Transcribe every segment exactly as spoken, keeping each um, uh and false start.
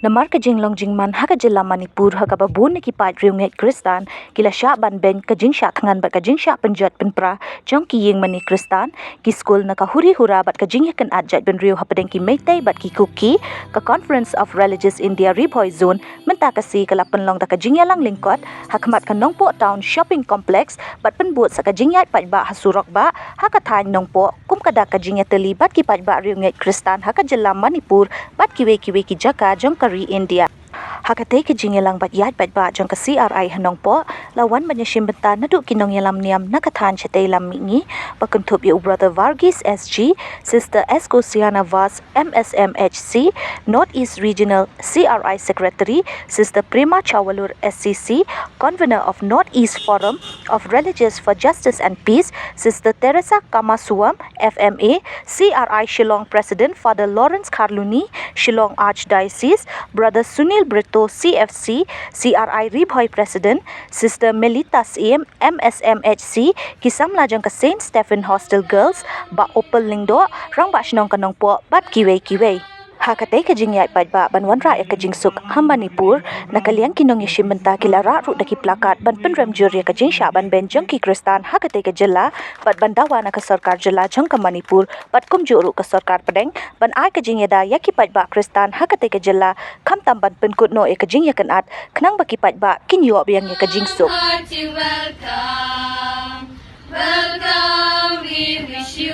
Namar ka jinglong jingman ha ka jylla Manipur, ha kaba bun na ki paid riewngeit Khristan ki la shah ban beiñ ka jingshah thngan bad ka jingshah pynjot pynpra jong ki ïing mane Khristan, ki skul na ka huri hura bad ka jingïakynad jaitbynriew hapdeng ki Meitei bad ki Kuki, ka Conference of Religious India Ri Bhoi Zone mynta ka sngi ka la pynlong da ka jingïalang lyngkot ha khmat ka Nongpoh Town Shopping Complex bad pynbud sa ka jingïaid paidbah ha surok bah ha ka thaiñ Nongpoh, kum ka dak ka jingïatylli bad ki paidbah riewngeit Khristan ha ka jylla Manipur bad kiwei kiwei ki jaka jong ka ri India. Ha katei ka jingïalang bad ïaid paidbah jong ka C R I ha Nongpoh, la wan ban ïashim bynta naduh ki nongïalam niam na ka thaiñ shatei lam mihngi, ba kynthup ïa u Brother Varghese S G, Sister Escosiana Vaz, M S M H C, North East Regional C R I Secretary, Sister Prema Chawalur S C C, Convener of North East Forum of Religious for Justice and Peace, Sister Teresa Kamasuam, F M A, C R I Shillong President Father Lawrence Kharluni, Shillong Archdiocese, Brother Sunil Brito, C F C, C R I Ri Bhoi President, Sister Melita Syiem, M S M H C, ki samla jong ka Saint Stephen Hostel Girls, Bah Opal Lyngdoh, Rangbah Shnong ka Nongpoh, bad kiwei kiwei. Ha katei ka jingïaid paidbah ban wanrah ïa ka jingsuk ha Manipur, na ka liang ki nongïashim bynta ki la rah ruh da ki plakat ban pynrem jur ïa ka jingshah ban beiñ jong ki Khristan ha katei ka jylla, bad ban dawa na ka sorkar jylla jong ka Manipur bad kumjuh ruh ka sorkar pdeng ban ai ka jingïada ïa ki paidbah Khristan ha katei ka jylla, khamtam ban pynkut noh ïa ka jingïakynad khnang ba ki paidbah kin ïoh biang ïa ka jingsuk. Hearty welcome, welcome we wish you.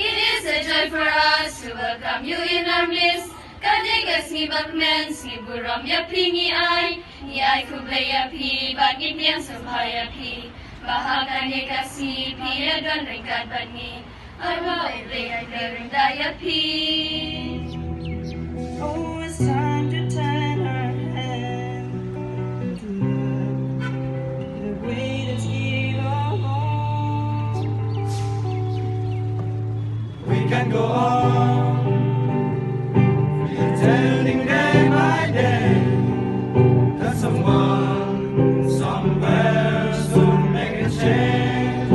It is a joy for us to welcome you in our midst. Kane ka sngi bakmen, sngi burom ïa phi ngi ai. Ngi ai khublei ïa phi, bad ngi pdiang sngewbha ïa phi. Ba ha kane ka sngi phi ïa don ryngkat bad ngi. Ai ba u Blei ai khublei ïa phi. Oh, it's time to turn our hand to love. The way that we go home. We can go on, pretending day by day that someone, somewhere, soon make a change.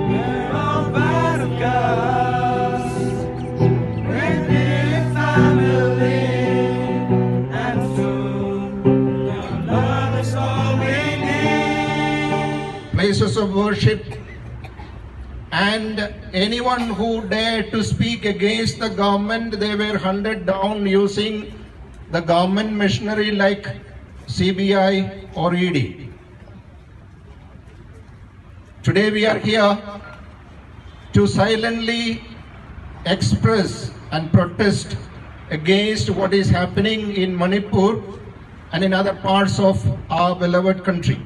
We're all part of God's great big family, and soon your love is all we need. Places of worship. And anyone who dared to speak against the government, they were hunted down using the government machinery like C B I or E D. Today we are here to silently express and protest against what is happening in Manipur and in other parts of our beloved country.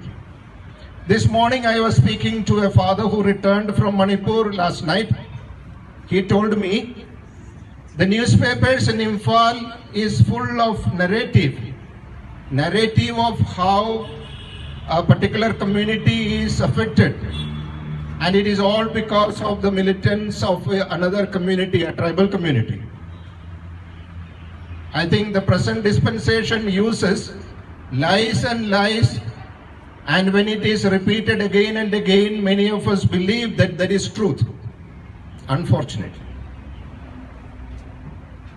This morning I was speaking to a father who returned from Manipur last night. He told me the newspapers in Imphal is full of narrative, narrative of how a particular community is affected, and it is all because of the militants of a, another community, a tribal community. I think the present dispensation uses lies and lies, and when it is repeated again and again, many of us believe that that is truth, unfortunately.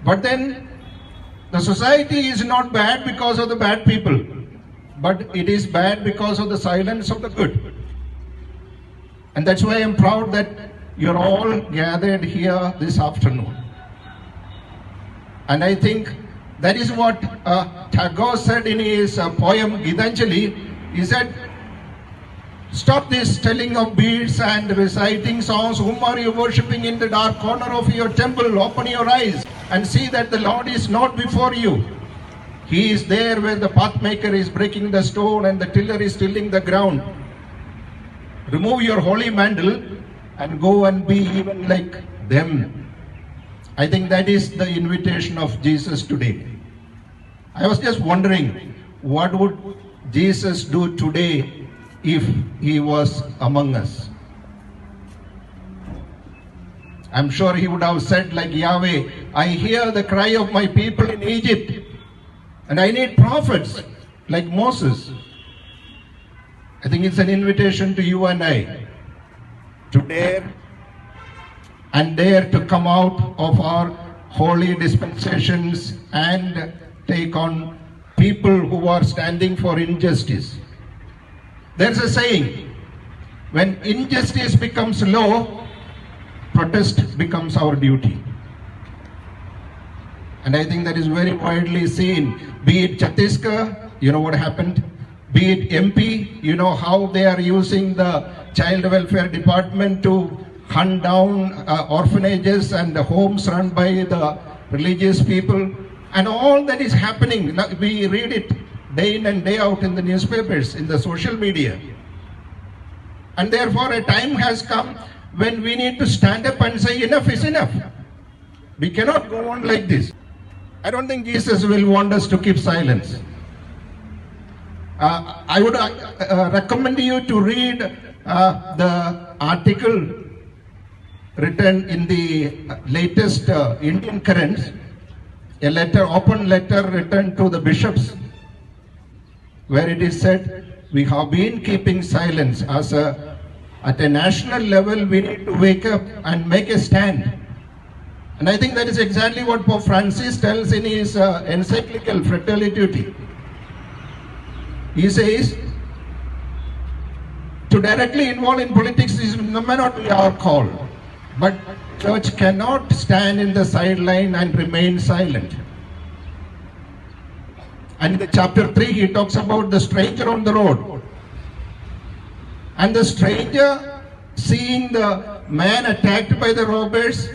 But then, the society is not bad because of the bad people, but it is bad because of the silence of the good. And that's why I'm proud that you're all gathered here this afternoon. And I think that is what uh, Tagore said in his uh, poem Gitanjali. He said, "Stop this telling of beads and reciting songs. Whom are you worshipping in the dark corner of your temple? Open your eyes and see that the Lord is not before you. He is there where the pathmaker is breaking the stone and the tiller is tilling the ground. Remove your holy mantle and go and be even like them." I think that is the invitation of Jesus today. I was just wondering, what would Jesus do today if he was among us? I'm sure he would have said, like Yahweh, "I hear the cry of my people in Egypt, and I need prophets like Moses." I think it's an invitation to you and I to dare and dare to come out of our holy dispensations and take on people who are standing for injustice. There's a saying, when injustice becomes law, protest becomes our duty. And I think that is very widely seen, be it Chhattisgarh, you know what happened, be it M P, you know how they are using the child welfare department to hunt down uh, orphanages and the homes run by the religious people. And all that is happening, now we read it day in and day out in the newspapers, in the social media. And therefore, a time has come when we need to stand up and say, enough is enough. We cannot go on like this. I don't think Jesus will want us to keep silence. Uh, I would uh, uh, recommend you to read uh, the article written in the latest uh, Indian Currents, a letter, open letter written to the bishops, where it is said, we have been keeping silence. As a, at a national level, we need to wake up and make a stand. And I think that is exactly what Pope Francis tells in his uh, encyclical Fratelli Tutti. He says, to directly involve in politics is, may not be our call, but church cannot stand in the sideline and remain silent. And in the chapter three, he talks about the stranger on the road. And the stranger, seeing the man attacked by the robbers,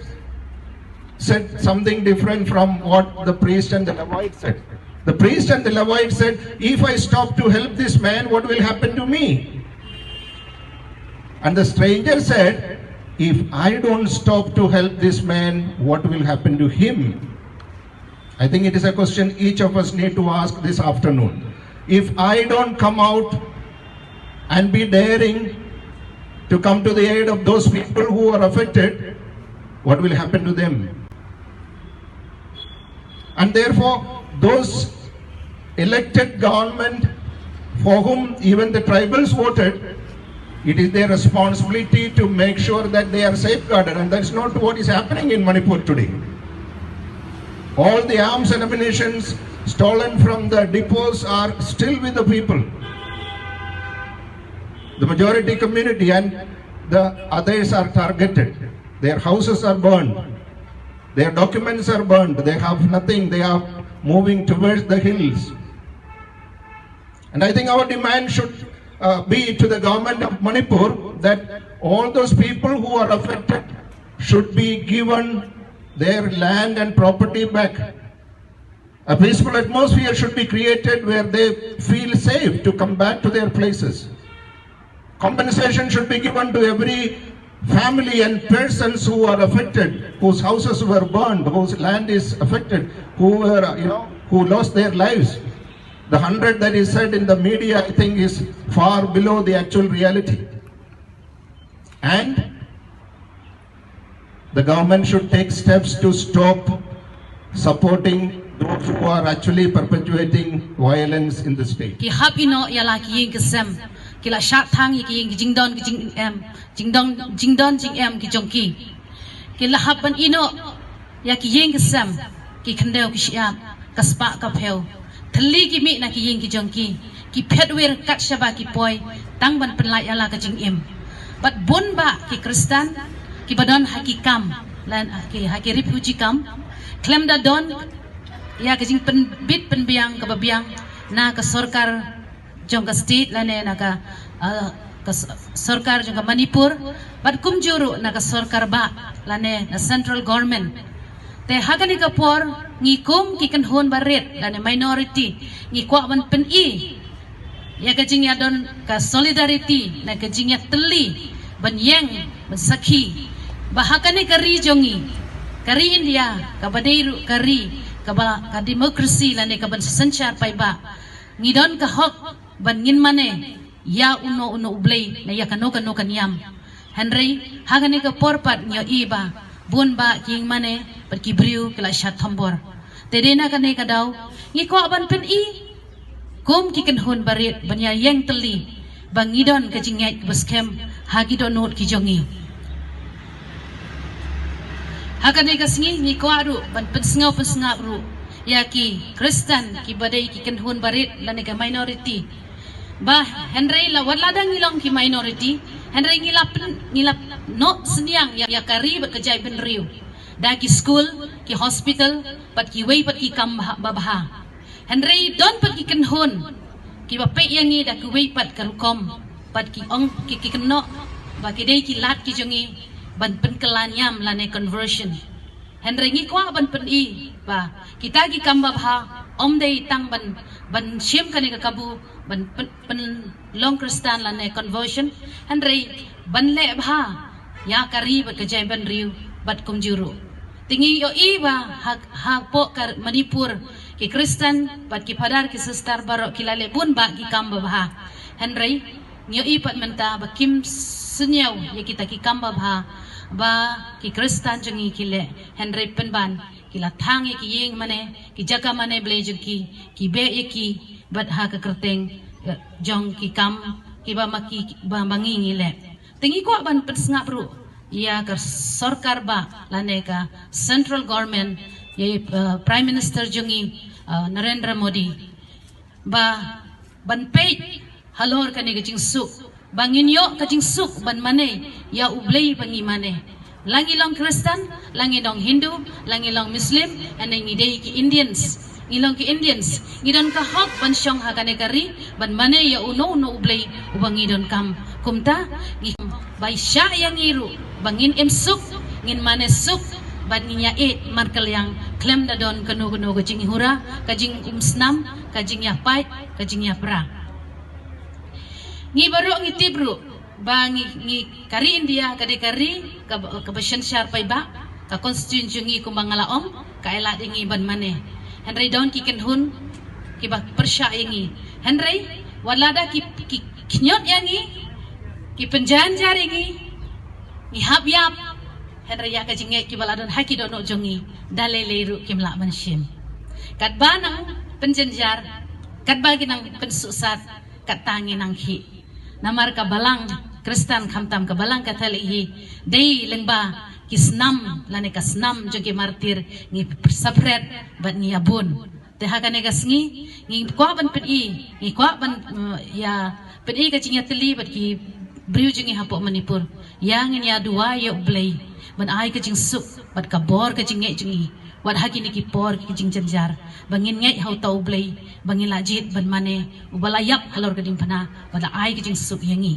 said something different from what the priest and the Levite said. The priest and the Levite said, if I stop to help this man, what will happen to me? And the stranger said, if I don't stop to help this man, what will happen to him? I think it is a question each of us need to ask this afternoon. If I don't come out and be daring to come to the aid of those people who are affected, what will happen to them? And therefore, those elected government for whom even the tribals voted, it is their responsibility to make sure that they are safeguarded, and that's not what is happening in Manipur today. All the arms and ammunitions stolen from the depots are still with the people. The majority community and the others are targeted. Their houses are burned. Their documents are burned. They have nothing. They are moving towards the hills. And I think our demand should uh, be to the government of Manipur that all those people who are affected should be given their land and property back. A peaceful atmosphere should be created where they feel safe to come back to their places. Compensation should be given to every family and persons who are affected, whose houses were burned, whose land is affected, who were, uh, you know, who lost their lives. The hundred that is said in the media, I think, is far below the actual reality. And the government should take steps to stop supporting those who are actually perpetuating violence in the state. Ki hap ïehnoh ïa la ki ïing ki sem, ki la shah thang ïa ki ïing ki jingdon ki jingem, jingdon jingdon jingem ki jong ki. Ki la hap ban ïehnoh ïa ki ïing ki sem, ki khyndew ki shyiap, ka spah ka phew. Thylli ki mih na ki ïing ki jong ki, ki phet wir kat shaba ki poi, tang ban pynlait ïa la ka jingim. Bad bun bah ki Khristan kiba don ha ki kam, lane ha ki, ha ki refugee camp, khlem da don ïa ka jingpynbit pynbiang kaba biang na ka sorkar jong ka state lane na ka, ah, ka s-, sorkar jong ka Manipur, bad kumjuh ruh na ka sorkar bah lane na central government. Te ha kane ka por ngi kum ki kynhun barit lane minority ngi kwah ban pyni ïa ka jingïadon ka solidarity na ka jingïatylli ban ïeng ban sakhi ba ha kane ka ri jong ngi, ka ri India, kaba dei ruh ka ri kaba ka democracy lane kaban synshar paidbah, ngi don ka hok ban ngin mane ïa uno uno u blei ne ïa kano kano ka niam. Hynrei ha kane ka por pat ngi ïohi ba bun bah ki ïing mane bad ki briew ki la shah thombor. Te dei na kane ka daw ngi kwah ban pyni kum ki kynhun barit ban ïa ïeng tylli ba ngi don ka jingngeit ba skhem ha ki dohnud ki jong ngi. Ha kane ka sngi ngi kwah ruh ban pynsngew pynsngap ruh ïa ki Khristan kiba dei ki kynhun barit lane ka minority. Ba hynrei la wat lada ngi long ki minority, hynrei ngi la pyn, ngi la noh synñiang ïa, ïa ka ri bad ka jaitbynriew da ki skul, ki hospital bad kiwei pat ki kam bha, babha. Hynrei don pat ki kynhun kiba peit ïa ngi da kiwei pat ka rukom, pat ki ong ki, ki kynnoh ba ki dei ki lad ki jong ngi ban pynkylla niam lane conversion. Hynrei ngi kwah ban pyni ba kita ki kam babha ym dei tang ban, ban shim kane ka kabu ban pyn, pynlong Khristan lane conversion, hynrei ban leh bha ïa ka ri bad ka jaitbynriew bad kumjuh ruh. Te ngi ïohi ba ha, hapoh ka Manipur ki Khristan bad ki phadar ki sister baroh ki la leh bun bah ki kam babha. Hynrei ngi ïohi pat mynta ba kim synñiew ïa kita ki kam babha ba ki Khristan jong ngi ki leh, hynrei pynban ki la thang ïa ki ïing mane, ki jaka mane blei jong ki, ki beh ïa ki bad ha ka kyrteng, eh, jong ki kam kiba ma ki, ba ma ngi ngi leh. Te ngi kwah ban pynsngap ruh ïa ka sorkar bah lane ka central government, ïa, eh, Prime Minister jong ngi, eh, Narendra Modi, ba ban peit halor kane ka jingsuk, ba ngin ïoh ka jingsuk ban mane ïa U Blei ba ngi mane. La ngi long Khristan, la ngi long Hindu, la ngi long Muslim, lane ngi dei ki Indians, ngi long ki Indians, ngi don ka hok ban shong ha kane ka ri ban mane ïa uno uno U Blei uba ngi donkam. Kumta ngi bai shah ïa ngi ruh ba ngin im suk, ngin mane suk bad ngin ïa ïeit markylliang khlem da don kano kano ka jinghura, ka jingumsnam, ka jingïapait, ka jingïapra. Ngi baroh ngi tip ruh ba ngi, ngi ka ri India ka dei ka ri kaba, kaba synshar paidbah, ka constitution jong ngi kumba nga la ong ka ai lad ïa ngi ban mane. Hynrei don ki kynhun kiba pyrshah ïa ngi. Hynrei wat lada ki, ki khñiot ïa ngi, ki pynjanjar ïa ngi, ngi hap ïap, hynrei ïa ka jingngeit kiba la don ha ki dohnud jong ngi da lei lei ruh kim lah ban shim. Katba nang pynjanjar, katba ki nang pynsuhsat, katta ngi nang khih. Namar ka balang Khristan khamtam ka balang Katholik hi dei lyngba ki snam lane ka snam jong ki martir ngi saphret bad ngi ïabun. Te ha kane ka sngi ngi kwah ban pyni, ngi kwah ban, mm, ïa pyni ka jingïatylli bad ki briew jong ngi hapoh Manipur. Ïa ngin ïa duwai ïa U Blei ban ai ka jingsuk bad ka bor ka jingngeit jong ngi. Wat ha kine ki por ki jingjynjar ba ngin ngeit ha uta U Blei ba ngin la jied ban mane, uba la ïap halor ka diengphna, ba la ai ka jingsuk ïa ngi.